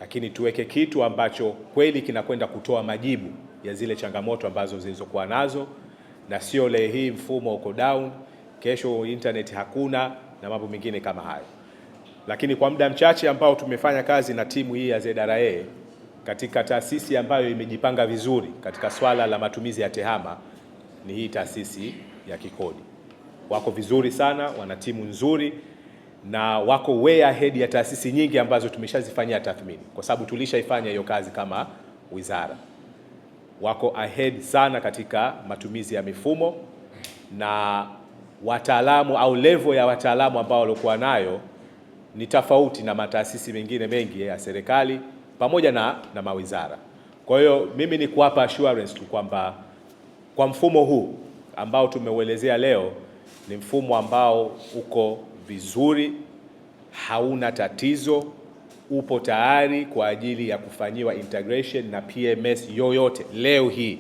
lakini tuweke kitu ambacho kweli kinakwenda kutoa majibu ya zile changamoto ambazo zilizokuwa nazo, na sio leo hii mfumo uko down, kesho internet hakuna na mambo mengine kama hayo. Lakini kwa muda mchache ambao tumefanya kazi na timu hii ya ZRA katika taasisi ambayo imejipanga vizuri katika swala la matumizi ya TEHAMA ni hii taasisi ya kikodi. Wako vizuri sana, wana timu nzuri na wako way ahead ya taasisi nyingi ambazo tumeshazifanyia tathmini, kwa sababu tulishaifanya hiyo kazi kama wizara. Wako ahead sana katika matumizi ya mifumo na wataalamu au level ya wataalamu ambao walikuwa nayo ni tofauti na mataasisi mengine mengi ya serikali pamoja na mawizara. Kwa hiyo mimi ni kuwapa assurance tu kwamba kwa mfumo huu ambao tumeuelezea leo ni mfumo ambao uko vizuri, hauna tatizo, upo tayari kwa ajili ya kufanyiwa integration na PMS yoyote leo hii.